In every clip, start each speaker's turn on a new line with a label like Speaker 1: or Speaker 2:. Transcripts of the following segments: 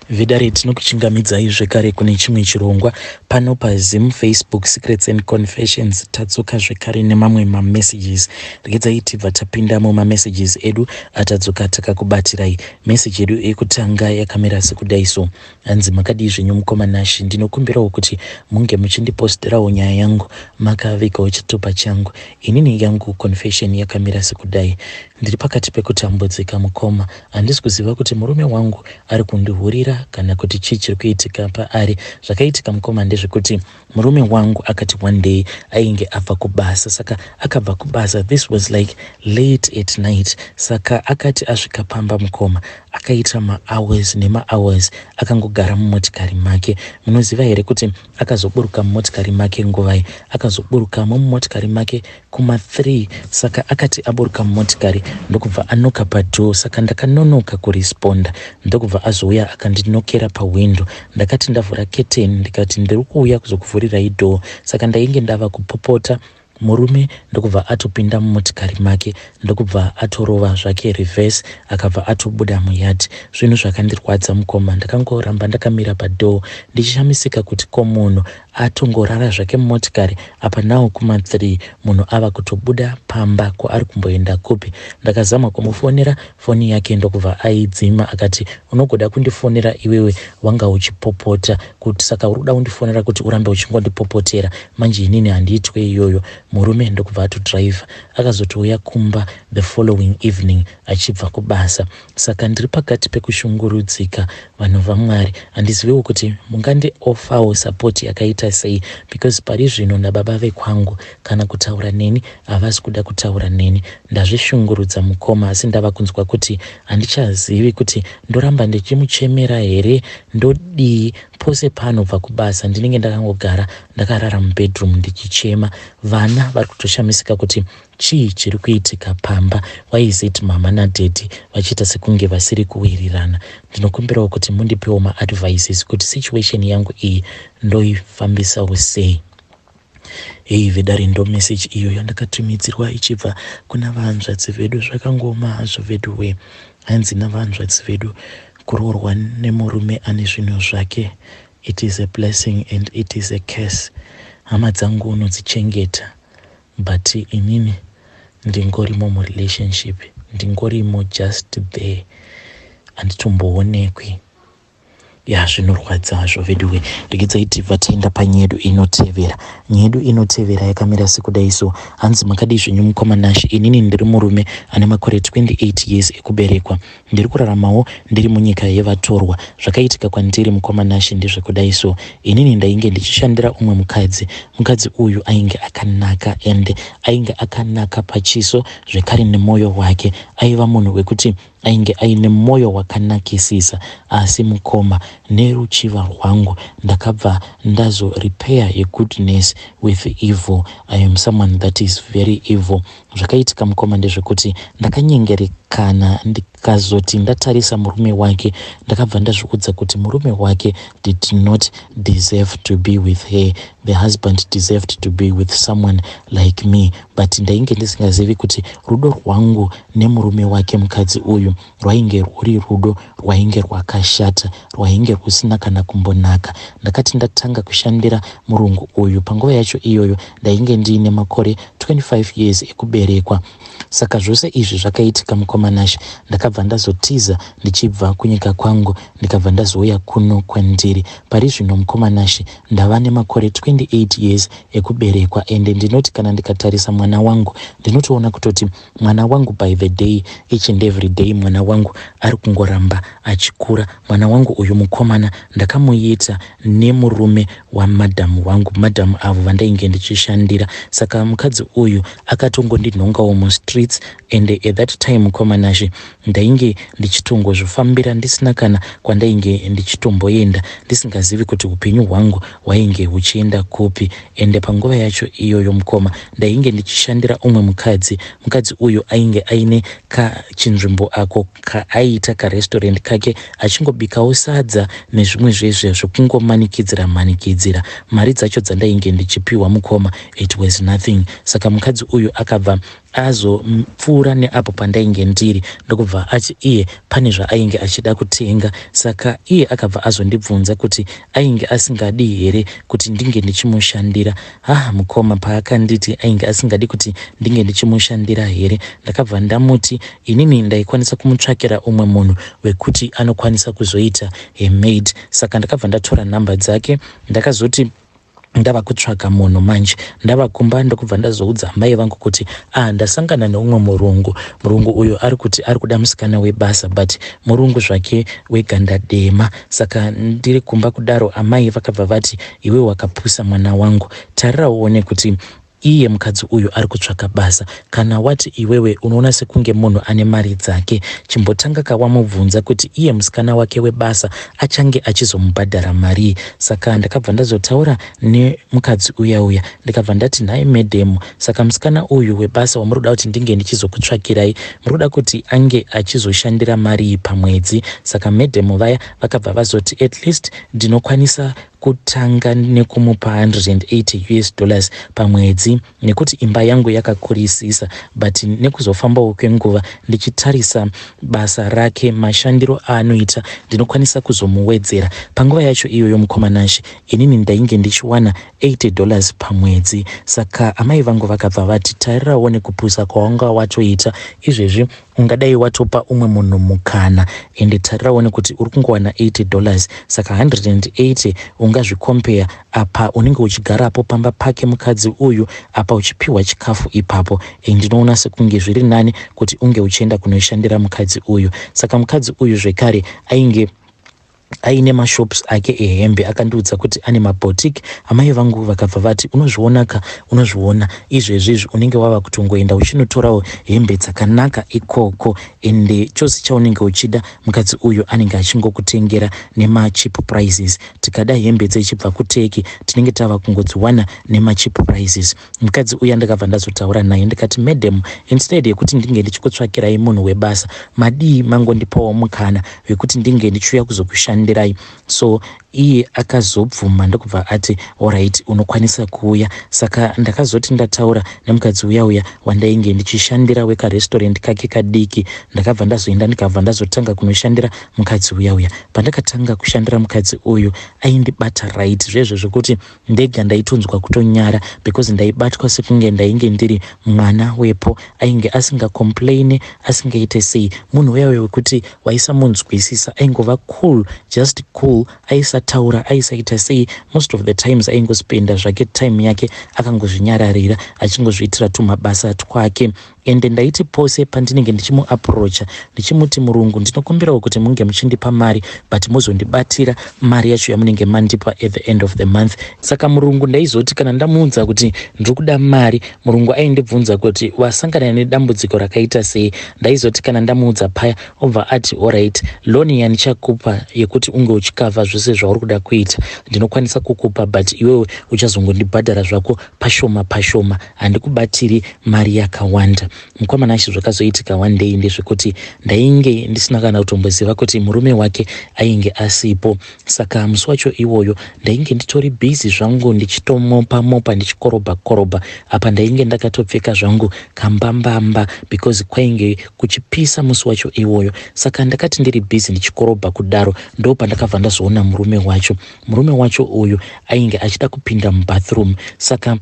Speaker 1: Vedare, tinokuchingamidzai zvekare kune chimwe chirongwa pano paZim Facebook Secrets and Confessions. Tadzoka zvekare nemamwe mamessages. Regedzai tibva tapinda mumamessages edu atadzoka takakubatirai. Message yedu yekutanga yakamira sekudai so. Hanzi, "Makadii zvenyu mukoma Nashi? Ndinokumbirawo kuti munge muchindiposterawo nyaya yangu makavigawo chitupa changu. Inini yangu confession yakamira sekudai. Ndiri pakati pekutambudzika mukoma. Handisi kuziva kuti murume wangu ari kundihurira kana kuti chii chiri kuitika paari. Zvakaitika mukoma ndezvekuti murume wangu akati one day ainge abva kubasa. Saka akabva kubasa, this was like late at night. Saka akati asvika pamba mukoma, akaita mahours nemahours akangogara mumotikari make. Munoziva here kuti akazoburuka mumotikari make nguvai? Akazoburukamo mumotikari make kuma3. Saka akati aburuka mumotikari, ndokubva anoka padoor. Saka ndakanonoka kuresponda, ndokubva azouya akandinokera pahwindo. Ndakati ndavhura keteni, ndikati ndiri kuuya kuzokuvhurirai door. Saka ndainge ndava kupopota, murume ndokubva atopinda mumotikari make, ndokubva atorova zvake reverse, akabva atobuda muyard. Zvinhu zvakandirwadza mukoma. Ndakangoramba ndakamira padoor ndichishamisika kuti ko munhu atongorara zvake mumotikari apa, nawo kuma3 munhu ava kutobuda pamba, ko ari kumboenda kupi? Ndakazama kumufonera, foni yake ndokubva aidzima. Akati, 'Unogoda kundifonera iwewe wanga uchipopota kuti, saka uri kuda kundifonera kuti urambe uchingondipopotera manje? Inini handiitwe iyoyo.' Murume ndokubva atodhiraivha, akazotouya kumba the following evening achibva kubasa. Saka ndiri pakati pekushungurudzika, vanhu vaMwari. Handiziviwo kuti mungandiofawo support yakaita sei, because pari zvino nababa vekwangu kana kutaura neni havasi kuda kutaura neni. Ndazvishungurudza mukoma, asi ndava kunzwa kuti handichazivi kuti ndoramba ndichimuchemera here, ndodii. Pose paanobva kubasa ndinenge ndakangogara ndakarara mubedroom ndichichema. Vana vari kutoshamisika kuti chii chiri kuitika pamba, why is it mama nadaddy vachiita sekunge vasiri kuwirirana. Ndinokumbirawo kuti mundipewo maadvices kuti situation yangu iyi ndoifambisawo sei." Hei vedare, ndo message iyo yandakatumidzirwa ichibva kuna vanzvadzi vedu. Zvakangoma hazvo vedu we. Hanzi navanzvadzi vedu, kuroorwa nemurume ane zvinhu zvake, it is a blessing and it is a curse. Hama dzangu unodzichengeta, but inini ndingorimo murelationship, ndingorimo just there, handitomboonekwi. Ya, zvinorwadza hazvo veduwe. Regedzai tibva taenda panyaya yedu inotevera. Nyaya yedu inotevera yakamira sekudai so. Hanzi, "Makadii zvenyu mukoma Nashi? Inini ndiri murume ane makore 28 years ekuberekwa. Ndiri kuraramawo ndiri munyika yevatorwa. Zvakaitika kwandiri mukoma Nashi ndezvekudai so. Inini ndainge ndichishandira umwe mukadzi. Mukadzi uyu ainge akanaka, ende ainge akanaka pachiso zvekare nemwoyo wake. Aiva munhu wekuti ainge aine mwoyo wakanakisisa. Asi mukoma, neruchiva rwangu ndakabva ndazorepair yegoodness with evil. I am someone that is very evil. Zvakaitika mukoma ndezvekuti ndakanyengerekana, ndikazoti ndatarisa murume wake, ndakabva ndazviudza kuti murume wake did not deserve to be with her. The husband deserved to be with someone like me, but ndainge ndisingazivi kuti rudo rwangu nemurume wake, mukadzi uyu, rwainge rwuri rudo rwainge rwakashata, rwainge rwusina kana kumbonaka. Ndakati ndatanga kushandira murungu uyu, panguva yacho iyoyo ndainge ndiine makore 25 years ekuberekwa. Saka zvose izvi zvakaitika mukoma Nashi, ndakabva ndazotiza ndichibva kunyika kwangu, ndikabva ndazouya kuno kwandiri pari zvino. Mukoma Nashi, ndava nemakore 28 years ekuberekwa, ende ndinoti kana ndikatarisa mwana wangu, ndinotoona kutoti mwana wangu by the day, each and every day, mwana wangu ari kungoramba achikura. Mwana wangu uyu mukomana ndakamuita nemurume wamadhamu wangu, madhamu avo vandainge ndichishandira. Saka mukadzi uyu akatongondinhongawo mustreets, and at that time mukoma Nashi, ndainge ndichitongozvifambira ndisina kana kwandainge ndichitomboenda, ndisingazivi kuti upenyu hwangu hwainge huchienda kupi. Ende panguva yacho iyoyo mukoma, ndainge ndichishandira umwe mukadzi. Mukadzi uyu ainge aine kachinzvimbo ako kaaiita karestaurant kake, achingobikawo sadza nezvimwe zvezve zvekungomanikidzira manikidzira. Mari dzacho dzandainge ndichipiwa mukoma, it was nothing. Saka mukadzi uyu akabva Ndokubva azopfuura neapo pandainge ndiri ndokubva ati iye pane zvaainge achida kutenga. Saka iye akabva azondibvunza kuti ainge asingadi here kuti ndinge ndichimushandira. Hah mukoma paakanditi ainge asingadi kuti ndinge ndichimushandira here ndakabva ndamuti inini ndaikwanisa kumutsvakira umwe munhu wekuti anokwanisa kuzoita her maid. Saka ndakabva ndatora number dzake ndakazoti ndava kutsvaga munhu manje ndava kumba ndokubva ndazoudza amai vangu kuti ah ndasangana neumwe murungu murungu uyo ari kuti ari kuda musikana webasa but murungu zvake weganda dema saka ndiri kumba kudaro amai vakabva vati iwe wakapusa mwana wangu tarira uone kuti Iye mukadzi uyu ari kutsvaka basa. Kana wati iwewe unoona sekunge munhu ane mari dzake, chimbotangaka wamubvunza kuti iye musikana wake webasa achange achizomubhadhara marii. Saka ndakabva ndazotaura nemukadzi uya uya ndikabva ndati nhai madam, saka musikana uyu webasa wamuri kuda kuti ndinge ndichizokutsvakirai muri kuda kuti ange achizoshandira marii pamwedzi? Saka madam vaya vakabva vazoti at least ndinokwanisa kutanga nekumupa 180 us dollars pamwedzi nekuti imba yangu yakakurisisa but nekuzofambawo kwenguva ndichitarisa basa rake mashandiro aanoita ndinokwanisa kuzomuwedzera. Panguva yacho iyoyo mukoma Nashe inini ndainge ndichiwana 80 dollars pamwedzi saka amai vangu vakabva vati tarirawo nekupusa kwawanga watoita izvezvi Ungadai watopa umwe munhu mukana ende tarira uone kuti uri kungowana 80 dollars saka 180 ungazvicompare apa unenge uchigarapo pamba pake mukadzi uyu apa uchipiwa chikafu ipapo and ndinoona sekunge zviri nani kuti unge uchienda kunoshandira mukadzi uyu saka mukadzi uyu zvekare ainge aine mashops ake ehembe akandiudza kuti ane maboutique amai vangu vakabva vati unozviona ka unozviona izvezvi izvi unenge wava kutongoenda uchinotorawo hembe dzakanaka ikoko ende chose chaunenge uchida mukadzi uyu anenge achingokutengera nemacheap prices tikada hembe dzechibva kuturkey tinenge tava kungodziwana nemacheap prices Mukadzi uya ndakabva ndazotaura naye ndikati madam instead yekuti ndinge ndichikutsvakirai munhu webasa madii mangondipawo mukana wekuti ndinge ndichiuya kuzokushandirai so iye akazobvuma ndokubva ati alright unokwanisa kuuya saka ndakazoti ndataura nemukadzi uya uya wandainge ndichishandira wekarestaurant kake kadiki ndakabva ndazoenda ndikabva ndazotanga kunoshandira mukadzi uya uya pandakatanga kushandira mukadzi uyu aindibata right zvezvo zvekuti Ndega ndaitonzwa kutonyara because ndaibatwa sekunge ndainge ndiri mwana wepo ainge asinga complaine asingaite sei munhu uya uya wekuti waisamunzwisisa aingova cool just cool aisataura aisaita sei most of the times aingospenda zvake time yake akangozvinyararira achingozviitira tumabasa twake Ende ndaiti pose pandinenge ndichimuapproacha ndichimuti murungu ndinokumbirawo kuti munge muchindipa mari but mozondibatira mari yacho yamunenge mandipa at the end of the month. Saka murungu ndaizoti kana ndamuudza kuti ndiri kuda mari murungu aindibvunza kuti wasangana nedambudziko rakaita sei. Ndaizoti kana ndamuudza paya obva ati horait loan yandichakupa yekuti unge uchikavha zvose zvauri kuda kuita ndinokwanisa kukupa but iwewe uchazongondibhadhara zvako pashoma pashoma handikubatiri mari yakawanda. Mukoma Nashy zvakazoitika one day ndezvekuti ndainge ndisina kana kutomboziva kuti murume wake ainge asipo saka musi wacho iwoyo ndainge nditori busy zvangu ndichitomopa mopa ndichikorobha korobha apa ndainge ndakatopfeka zvangu kambambamba because kwainge kuchipisa musi wacho iwoyo saka ndakati ndiri busy ndichikorobha kudaro ndopandakabva ndazoona murume wacho Murume wacho uyu ainge achida kupinda mubathroom saka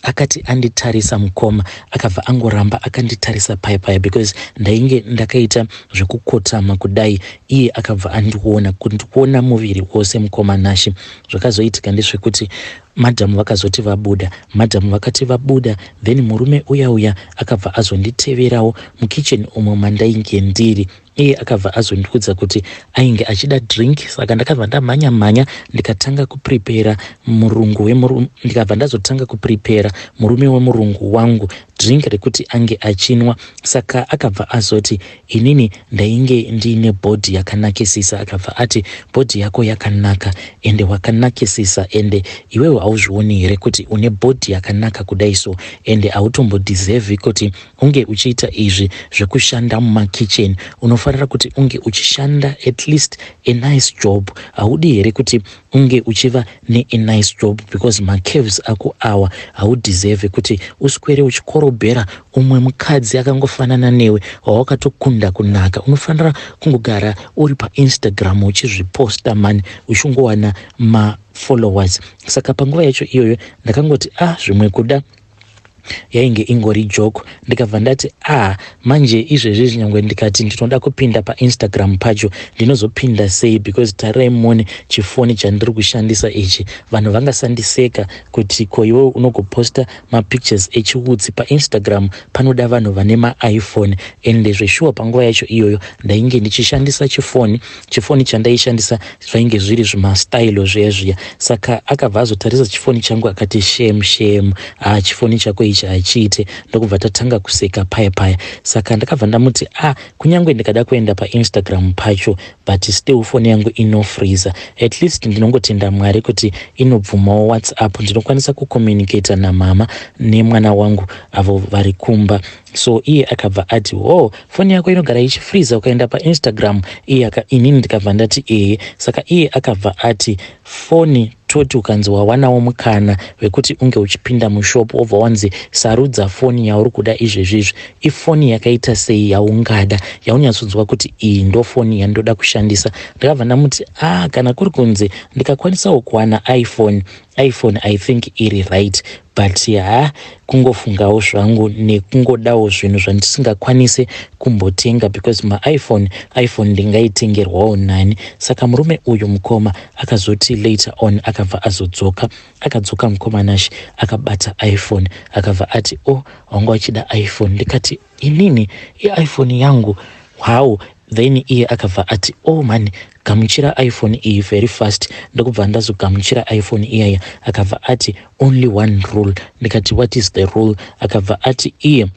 Speaker 1: akati anditarisa mukoma akabva angoramba akanditarisa paya paya because ndainge ndakaita zvekukotama kudai iye akabva andiona kundiona muviri wose mukoma Nashe zvakazoitika ndezvekuti madam vakazoti vabuda madam vakati vabuda then murume uya uya akabva azonditeverawo mukitchen umo mandainge ndiri Iye akabva azondiudza kuti ainge achida drink saka ndakabva ndamhanya mhanya ndikatanga kuprepare murungu wemuru ndikabva ndazotanga kuprepare murume wemurungu wangu drink rekuti ange achinwa saka akabva azoti inini ndainge ndiine body yakanakisisa akabva ati body yako yakanaka ende wakanakisisa ende iwewe hauzvioni here kuti une body yakanaka kudai so ende hautombodeserve kuti unge uchiita izvi zvekushanda mumakitchen unofanira kuti unge uchishanda at least a nice job haudi here kuti Unge uchiva neanice job because macurves ako awa haudeserve kuti uswere uchikorobhera umwe mukadzi akangofanana newe wawakatokunda kunaka. Unofanira kungogara uri paInstagram uchizviposta mani, uchingowana mafollowers. Saka panguva yacho iyoyo ndakangoti, ah, zvimwe kuda yainge ingori joke. Ndikabva ndati, ah, manje izvezvi nyangwe ndikati ndinoda kupinda paInstagram pacho, ndinozopinda sei? Because tarirai muone chifoni chandiri kushandisa ichi. Vanhu vangasandiseka kuti, ko iwe unogoposta mapictures echiutsi paInstagram? Panoda vanhu vane maiPhone. Ende zveshuwa, panguva yacho iyoyo ndainge ndichishandisa chifoni. Chifoni chandaishandisa zvainge zviri zvimastylo zviya zviya. Saka akabva azotarisa chifoni changu akati, "Shame, shame, ah, chifoni chako ichi hachiite." Ndokubva tatanga kuseka paya paya. Saka ndakabva ndamuti, ah, kunyange ndikada kuenda paInstagram pacho, but still foni yangu inofreeza. At least ndinongotenda Mwari kuti inobvumawo WhatsApp, ndinokwanisa kucommunicata namama nemwana wangu avo vari kumba. So iye akabva ati, "Oh, foni yako inogara ichifreeza ukaenda paInstagram?" Iye, inini ndikabva ndati, "Ehe." Saka iye akabva ati, "Foni, toti ukanzi wawanawo mukana wekuti unge uchipinda mushop, wobva wanzi sarudza foni yauri kuda izvezvizvi, ifoni yakaita sei yaungada, yaunyatsonzwa kuti iyi ndo foni yandoda kushandisa?" Ndakabva ndamuti, "Ah, kana kuri kunzi ndikakwanisawo kuwana iPhone, iPhone I think iri right, but ha, kungofungawo zvangu nekungodawo zvinhu zvandisingakwanise kumbotenga, because maiPhone, iPhone ndingaitengerwawo nani?" Saka murume uyu, mukoma, akazoti later on akabva azodzoka. Akadzoka, mukoma Nashi, akabata iPhone. Akabva ati, "Oh, wanga uchida iPhone?" Ndikati, "Inini iPhone yangu how?" Then iye akabva ati, "Oh man, gamuchira iPhone iyi very fast." Ndokubva ndazogamuchira iPhone iyaya. Akabva ati, "Only one rule." Ndikati, "What is the rule?" Akabva ati iye,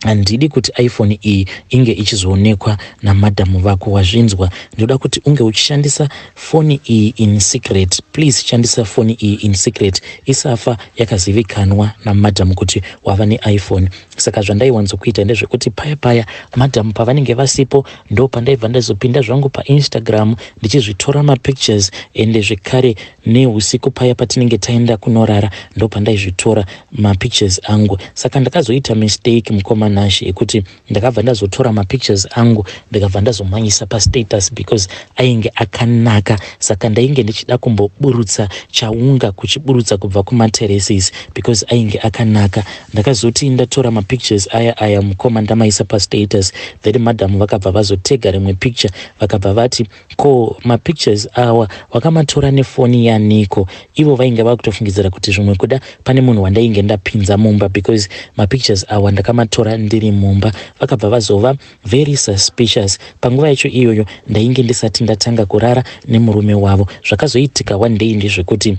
Speaker 1: "Handidi kuti iPhone iyi inge ichizoonekwa namadhamu vako, wazvinzwa? Ndoda kuti unge uchishandisa foni iyi in secret. Please shandisa foni iyi in secret, isafa yakazivikanwa namadhamu kuti wava neiPhone." Saka zvandaiwanzokuita ndezvekuti paya paya madhamu pavanenge vasipo, ndo pandaibva ndazopinda zvangu paInstagram ndichizvitora mapictures. Ende zvekare neusiku paya patinenge taenda kunorara, ndo pandaizvitora mapictures angu. Saka ndakazoita mistake, mukoma Nashi, ekuti ndakabva ndazotora mapictures angu, ndikabva ndazomhanyisa pastatus because ainge akanaka. Saka ndainge ndichida kumboburutsa chaunga, kuchiburutsa kubva kumaterraces because ainge akanaka. Ndakazoti ndatora mapictures aya aya, mukoma, ndamaisa pastatus, then madhamu vakabva vazotega rimwe picture. Vakabva vati, "Ko mapictures awa wakamatora nefoni yaniko?" Ivo vainge vakutofungidzira kuti zvimwe kuda pane munhu wandainge ndapinza mumba because mapictures awa ndakamatora ndiri mumba. Vakabva vazova very suspicious. Panguva yacho iyoyo ndainge ndisati ndatanga kurara nemurume wavo. Zvakazoitika one day ndezvekuti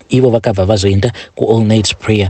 Speaker 1: ivo vakabva vazoenda kuall night prayer,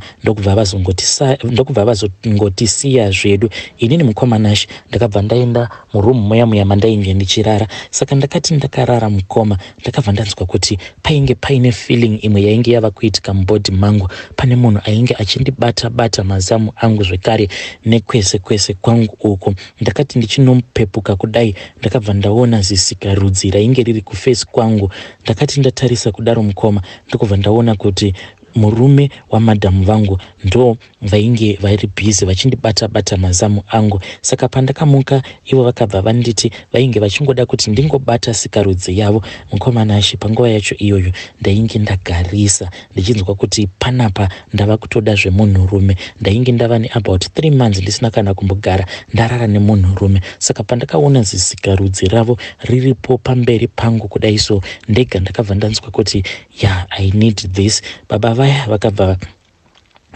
Speaker 1: ndokubva vazongotisiya zvedu. Inini, mukoma Nash, ndakabva ndaenda murumu muya muya mandainge ndichirara. Saka ndakati ndakarara, mukoma, ndakabva ndanzwa kuti painge paine feeling imwe yainge yava kuitika mubody mangu. Pane munhu ainge achindibata bata mazamu angu zvekare nekwese kwese kwangu uko. Ndakati ndichinopepuka kudai, ndakabva ndaona zisikarudzi rainge riri kuface kwangu. Ndakati ndatarisa kudaro, mukoma, ndokubva ndaona kuti murume wamadhamu vangu ndo vainge vari busy vachindibata bata mazamu angu. Saka pandakamuka, ivo vakabva vanditi vainge vachingoda kuti ndingobata sikarudzi yavo. Mukoma Nashe, panguva yacho iyoyo ndainge ndagarisa ndichinzwa kuti panapa ndava kutoda zvemunhurume. Ndainge ndava neabout 3 months ndisina kana kumbogara ndarara nemunhurume. Saka pandakaona zisikarudzi ravo riripo pamberi pangu kudai so, ndega ndakabva ndanzwa kuti, yeah, I need this. Baba vaya vakabva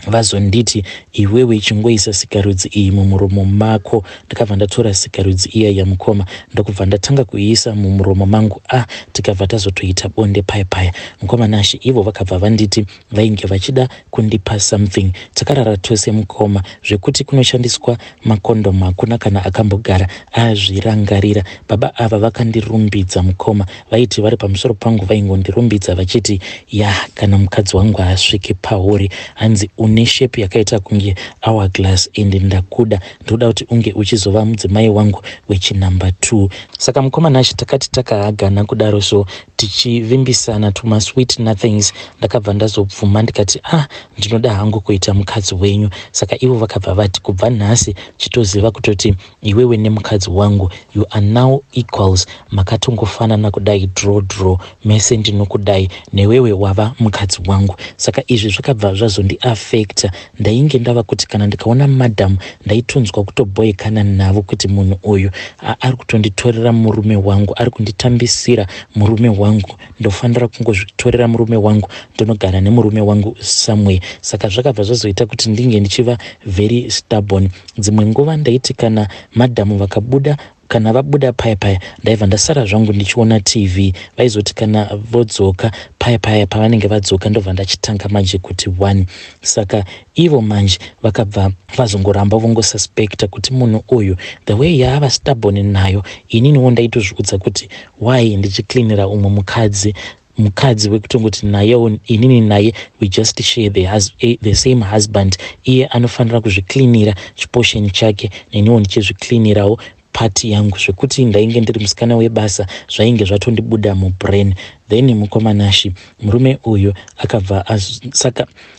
Speaker 1: vazonditi, "Iwewe chingoisa sikarudzi iyi mumuromo mako." Ndakabva ndatora sikarudzi iya yamukoma, ndokubva ndatanga kuiisa mumuromo mangu. Ah, tikabva tazotoita bonde paya paya, mukoma Nashe. Ivo vakabva vanditi vainge vachida kundipa something. Takarara tose, mukoma, zvekuti kunoshandiswa makondomu hakuna kana akambogara azvirangarira. Baba ava vakandirumbidza, mukoma. Vaiti vari pamusoro pangu vaingondirumbidza vachiti, "Ya, kana mukadzi wangu haasviki pauri." Hanzi, "Une Une shape yakaita kunge hourglass and ndakuda, ndoda kuti unge uchizova mudzimai wangu wechinumber 2. Saka mukoma Nashe, takati takahagana kudaro so, tichivimbisana tumasweet nothings, ndakabva ndazobvuma ndikati, "Ah, ndinoda hangu kuita mukadzi wenyu." Saka ivo vakabva vati, "Kubva nhasi chitoziva kutoti iwewe nemukadzi wangu, you are now equals, makatongofanana kudai, draw draw mese, ndinokudai, newewe wava mukadzi wangu." Saka izvi zvakabva zvazondiafecta. Ndainge ndava kuti kana ndikaona madhamu, ndaitonzwa kutobhoekana navo kuti munhu uyu ari kutonditorera murume wangu, ari kunditambisira murume wangu, ndofanira kungozvitorera murume wangu, ndonogara nemurume wangu somewhere. Saka zvakabva zvazoita kuti ndinge ndichiva very stubborn. Dzimwe nguva ndaiti kana madhamu vakabuda, kana vabuda paya paya, ndaibva ndasara zvangu ndichiona TV. Vaizoti kana vodzoka paya paya, pavanenge vadzoka, ndobva ndachitanga manje kuti one. Saka ivo manje vakabva vazongoramba vongosuspecta kuti munhu uyu, the way yaava stubborn nayo, ininiwo ndaitozviudza kuti why ndichicleanira umwe mukadzi, mukadzi wekutongoti nayewo inini naye we just share the same husband. Iye anofanira kuzvicleanira chiportion chake, neniwo ndichizvicleanirawo part yangu. Zvekuti ndainge ndiri musikana webasa zvainge zvatondibuda mubrain. Then mukoma Nashe, murume uyu akabva,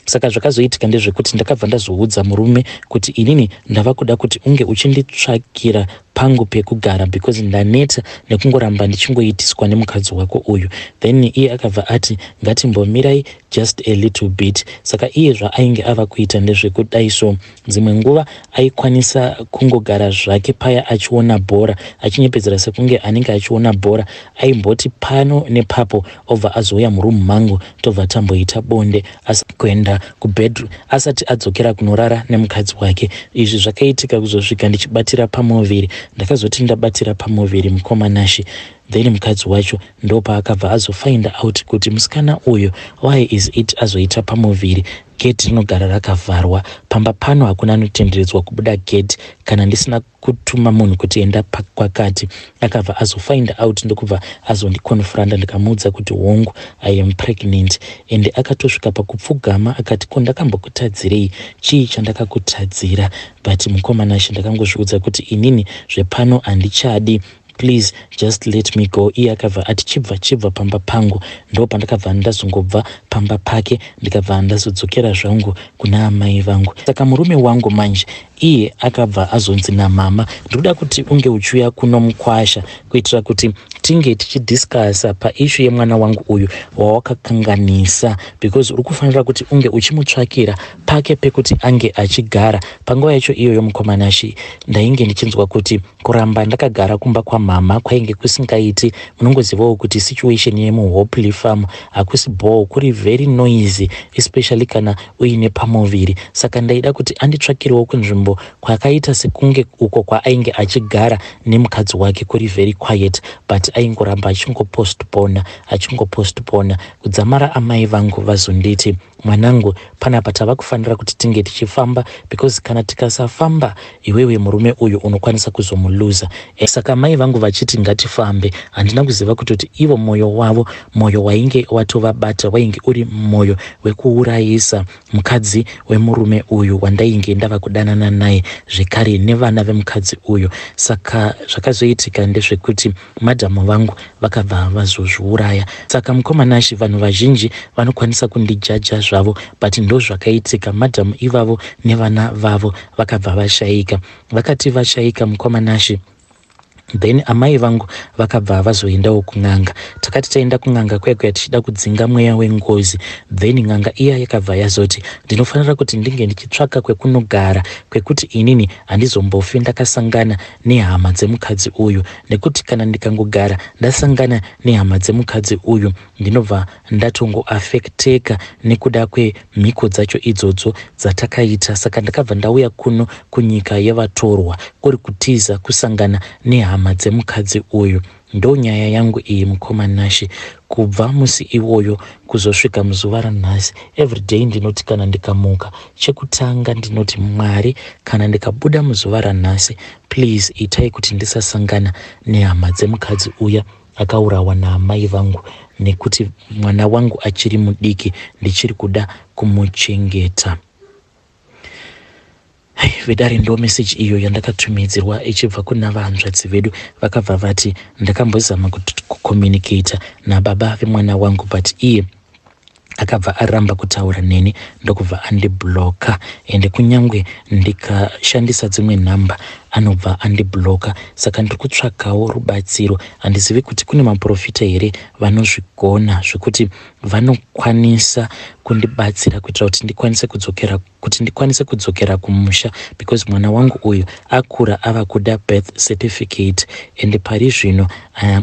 Speaker 1: saka zvakazoitika ndezvekuti ndakabva ndazoudza murume kuti inini ndava kuda kuti unge uchinditsvakira pangu pekugara because ndaneta nekungoramba ndichingoitiswa nemukadzi wako uyu. Then iye akabva ati, "Ngatimbomirai just a little bit." Saka iye zvaainge ava kuita ndezvekudai so, dzimwe nguva aikwanisa kungogara zvake paya achiona bhora, achinyepedzera sekunge anenge achiona bhora. Aimboti pano nepapo obva azouya murumu mangu, tobva tamboita bonde, asi kuenda kubedroom asati adzokera kunorara nemukadzi wake. Izvi zvakaitika kuzosvika ndichibatira pamuviri. Ndakazoti ndabatira pamuviri, mukoma Nashe, then mukadzi wacho ndopaakabva azofind out kuti musikana uyu, why is it azoita pamuviri? Gate rinogara rakavharwa pamba pano, hakuna anotenderedzwa kubuda gate kana ndisina kutuma munhu kuti enda kwakati. Akabva azofind out, ndokubva azondiconfronta. Ndikamuudza kuti hongu, I am pregnant, and akatosvika pakupfugama akati, "Ko ndakambokutadzirei? Chii chandakakutadzira?" But mukoma Nashe, ndakangozviudza kuti inini zvepano handichadi, please just let me go. Iye akabva ati, "Chibva, chibva pamba pangu." Ndo pandakabva ndazongobva pamba pake, ndikabva ndazodzokera zvangu kuna amai vangu. Saka murume wangu manje iye akabva azonzi namama, "Ndikuda kuti unge uchiuya kuno mukwasha kuitira kuti tinge tichidiscussa paissue yemwana wangu uyu wawakakanganisa, because uri kufanira kuti unge uchimutsvakira pake pekuti ange achigara." Panguva yacho iyoyo, mukoma Nashe, ndainge ndichinzwa kuti kuramba ndakagara kumba kwamama kwainge kusingaiti. Munongozivawo kuti situation yemuHopley Farm hakusi ball, kuri very noisy, especially kana uine pamuviri. Saka ndaida kuti anditsvakirewo kunzvimbo kwakaita sekunge uko kwaainge achigara nemukadzi wake, kuri very quiet, but aingoramba achingopostpona, achingopostpona, kudzamara amai vangu vazonditi, "Mwanangu, panapa tava kufanira kuti tinge tichifamba, because kana tikasafamba, iwewe murume uyu unokwanisa kuzomuluza." Saka mai vangu vachiti ngatifambe, handina kuziva kutoti ivo mwoyo wavo, mwoyo wainge watovabata wainge uri mwoyo wekuurayisa mukadzi wemurume uyu wandainge ndava kudanana naye, zvekare nevana vemukadzi uyu. Saka zvakazoitika ndezvekuti madhamu vangu vakabva vazozviuraya. Saka mukoma Nashe, vanhu vazhinji vanokwanisa kundijudga zvavo, but ndo zvakaitika. Madhamu ivavo nevana vavo vakabva vashayika. Vakati vashayika, mukoma Nashe, then amai vangu vakabva vazoendawo kun'anga. Takati taenda kun'anga kuya kuya tichida kudzinga mweya wengozi, then n'anga iya yakabva yazoti ndinofanira kuti ndinge ndichitsvaka kwekunogara kwekuti inini handizombofi ndakasangana nehama dzemukadzi uyu, nekuti kana ndikangogara ndasangana nehama dzemukadzi uyu, ndinobva ndatongoafecteka nekuda kwemhiko dzacho idzodzo dzatakaita. Saka ndakabva ndauya kuno kunyika yevatorwa kuri kutiza kusangana nehama dzemukadzi uyu. Ndo nyaya yangu iyi, mukoma Nashe. Kubva musi iwoyo kuzosvika muzuva ranhasi, everyday ndinoti kana ndikamuka, chekutanga ndinoti, "Mwari, kana ndikabuda muzuva ranhasi, please itai kuti ndisasangana nehama dzemukadzi uya akaurawa naamai vangu, nekuti mwana wangu achiri mudiki, ndichiri kuda kumuchengeta." Vedare, ndo message iyo yandakatumidzirwa ichibva kuna vahanzvadzi vedu. Vakabva vati, "Ndakambozama kucommunicata nababa vemwana wangu, but iye akabva aramba kutaura neni, ndokubva andiblocka. Ende kunyange ndikashandisa dzimwe nhamba, anobva andiblocka. Saka ndiri kutsvakawo rubatsiro. Handizivi kuti kune maprofita here vanozvigona zvekuti vanokwanisa kundibatsira kuitira kuti ndikwanise kudzokera, kuti ndikwanise kudzokera kumusha, because mwana wangu uyu akura, ava kuda birth certificate. Ende pari zvino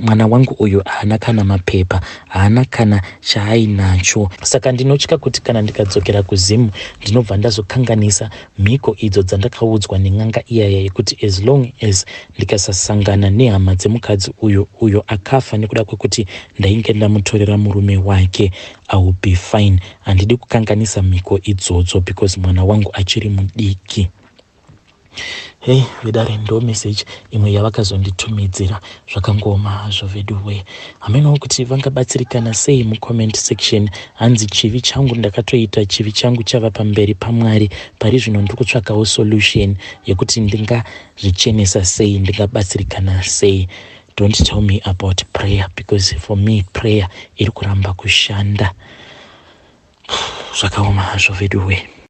Speaker 1: mwana wangu uyu haana kana mapepa, haana kana chaainacho. Saka ndinotya kuti kana ndikadzokera kuZimu, ndinobva ndazokanganisa mhiko idzo dzandakaudzwa nen'anga iyaya, yekuti as long as ndikasasangana nehama dzemukadzi uyu, uyo akafa nekuda kwekuti ndainge ndamutorera murume wake, I will be fine. Handidi kukanganisa mhiko idzodzo because mwana wangu achiri mudiki." Hei vedare, ndo message imwe yavakazonditumidzira. Zvakangoma hazvo veduwe. Hamenawo kuti vangabatsirikana sei mucomment section. Hanzi, "Chivi changu ndakatoita, chivi changu chava pamberi paMwari. Pari zvino ndiri kutsvakawo solution yekuti ndingazvichenesa sei, ndingabatsirikana sei. Don't tell me about prayer, because for me prayer iri kuramba kushanda." Zvakaoma hazvo veduwe.